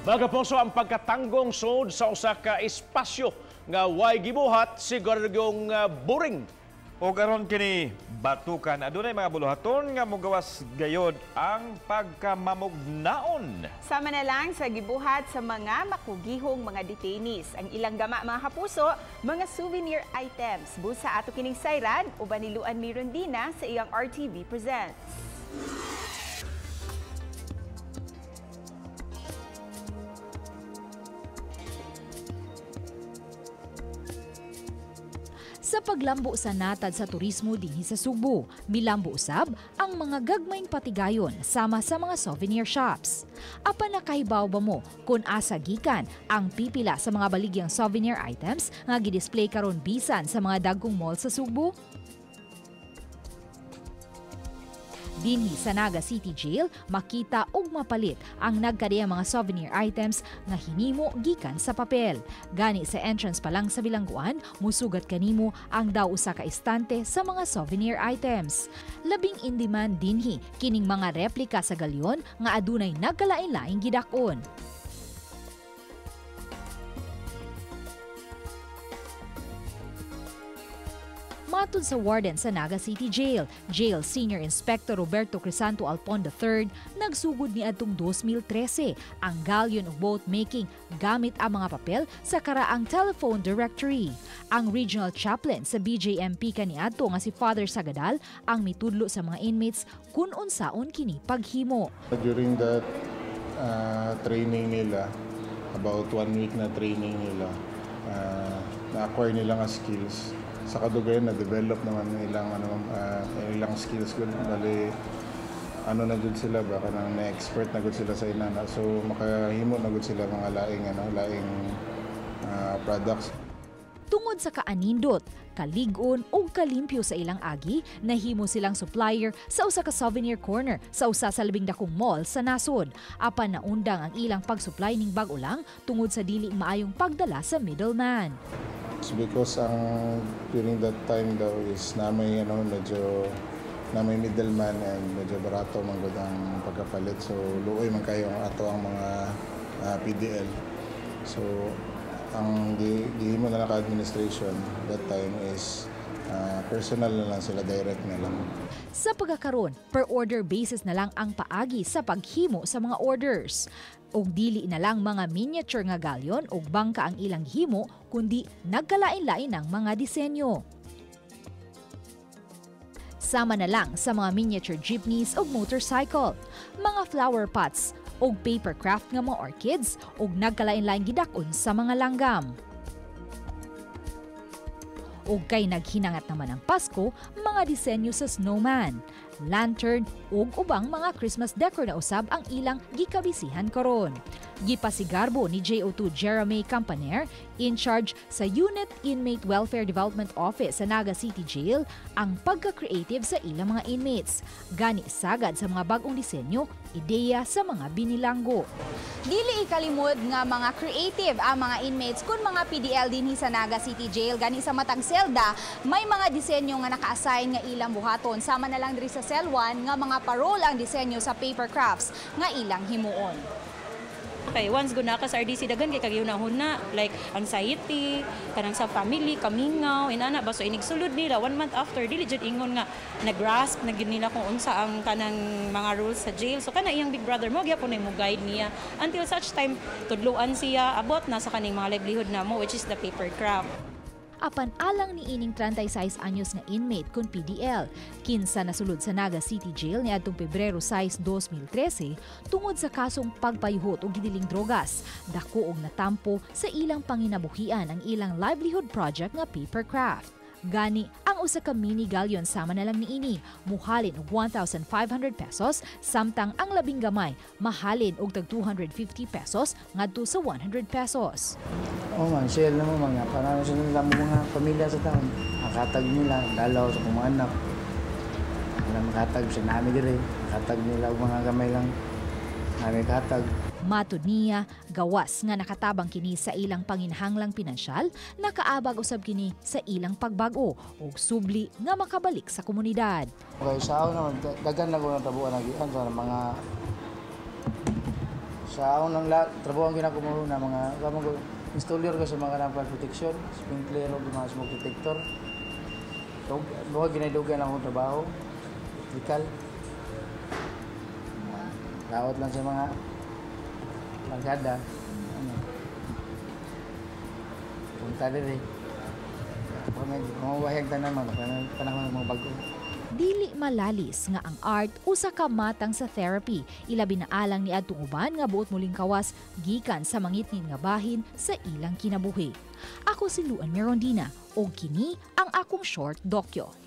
Mga kapuso, ang pagkatanggong sud sa usa ka espasyo nga way gibuhat siguradong boring. O karon kini batukan adunay mga buluhaton nga mogawas gayod ang pagkamamugnaon. Sama na lang sa gibuhat sa mga makugihong mga detainees. Ang ilang gama, mga kapuso, mga souvenir items. Busa ato kining sayran uban ni Luan Mirondina sa iyang RTV Presents. Sa paglambo sa natad sa turismo dinhi sa Sugbo, milambo usab ang mga gagmayng patigayon sama sa mga souvenir shops. Apan nakahibaw ba mo kung asa gikan ang pipila sa mga baligyang souvenir items nga gidisplay karon bisan sa mga dagkong mall sa Sugbo? Dinhi sa Naga City Jail, makita og mapalit ang nagkadiyang mga souvenir items nga hinimo gikan sa papel. Gani sa entrance pa lang sa bilangguan, musugat kanimo ang daw usa ka estante sa mga souvenir items. Labing in demand dinhi kining mga replika sa galyon nga adunay nagkalain-laing gidak-on. Matod sa warden sa Naga City Jail, Jail Senior Inspector Roberto Crisanto Alpon III, nagsugod ni adtong 2013 ang galleon ug boat making gamit ang mga papel sa karaang telephone directory. Ang regional chaplain sa BJMP kaniadto nga si Father Sagadal ang mitudlo sa mga inmates kun unsaon kini paghimo. During that training nila, about 1 week na training nila, na-acquire nila nga skills. Sa kadugayan na-develop naman ilang ilang skills gud, bali ano na jud sila ba kanang na-expert na gud sila sa inana, so makahimo na gud sila mga laing laing products. Tungod sa kaanindot, kalig-on ug kalimpyo sa ilang agi, nahimo silang supplier sa usa ka souvenir corner sa usa sa labing dakong mall sa nasod. Apan naundang ang ilang pag-supply ning bag-o lang tungod sa dili maayong pagdala sa middleman. It's because ang during that time daw is na may medyo na may middleman and medyo barato man gud ang pagkapalit, so luoy man kayo ang ato ang mga PDL. So ang gihimo na lang ka administration that time is personal na lang sila, direct na lang. Sa pagkakaron, per order basis na lang ang paagi sa paghimo sa mga orders. Og dili na lang mga miniature nga galyon og bangka ang ilang himo, kundi nagkalain-lain ang mga disenyo. Sama na lang sa mga miniature jeepneys og motorcycle, mga flower pots og paper craft nga mga orchids og nagkalain-lain gidak-on sa mga langgam. Og kay naghinangat naman ang Pasko, mga disenyo sa snowman, lantern ug ubang mga Christmas decor na usab ang ilang gikabisihan karon. Gipasigarbo ni JO2 Jeremy Campaner, in charge sa Unit Inmate Welfare Development Office sa Naga City Jail, ang pagka-creative sa ilang mga inmates. Gani sagad sa mga bagong disenyo, ideya sa mga binilanggo. Dili ikalimod nga mga creative ang mga inmates kun mga PDL dinhi sa Naga City Jail. Gani sa matag selda, may mga disenyo nga naka-assign nga ilang buhaton. Sama na lang diri sa Cell 1 nga mga parole ang disenyo sa paper crafts nga ilang himuon. Okay, once guna ka sa RDC dagan kay kagyunahon na like anxiety, kanang sa family, kamingaw, inana ba, so inig sulod nila 1 month after dili jud ingon nga nag-grasp na gid nila kung unsa ang kanang mga rules sa jail. So kana iyang big brother mo gyapon mo guide niya until such time tudloan siya abot na sa kaning mga livelihood namo, which is the paper craft. Apan alang ni ining 36 anyos nga inmate kun PDL, kinsa nasulod sa Naga City Jail niadtong Pebrero 6, 2013 tungod sa kasong pagpayuhot og gidiling drogas. Dako og natampo sa ilang panginabuhian ang ilang livelihood project nga paper craft. Gani, ang usa ka mini galleon sama na lang niini, muhalin og 1,500 pesos, samtang ang labing gamay mahalin og tag 250 pesos ngadto sa 100 pesos. Oh man, share na mo mga para sa nila mga pamilya sa taon. Ang nila, dalaw sa mga anak. Wala makatag sa nami dire, katag nila og mga gamay lang. Nami katag. Matud niya, gawas nga nakatabang kini sa ilang panginhanglang pinansyal, nakaabag usab kini sa ilang pagbag-o ug subli nga makabalik sa komunidad. Okay, sa naman, daghan na ko natabuan agian sa mga Sa akong lang trabaho ang ginakumuha na mga kamang ko installer ko sa mga kanang fire protection, sprinkler o mga smoke detector. So, buhay ginaidugan akong trabaho, electrical. Laot lang sa mga barkada. Ano. Punta diri. Mga tanan man, panahon ng mga bago. Dili malalis nga ang art usa ka matang sa therapy, ilabi na alang ni adtong uban nga buot muling kawas gikan sa mangitngit nga bahin sa ilang kinabuhi. Ako si Luan Mirondina ug kini ang akong short dokyo.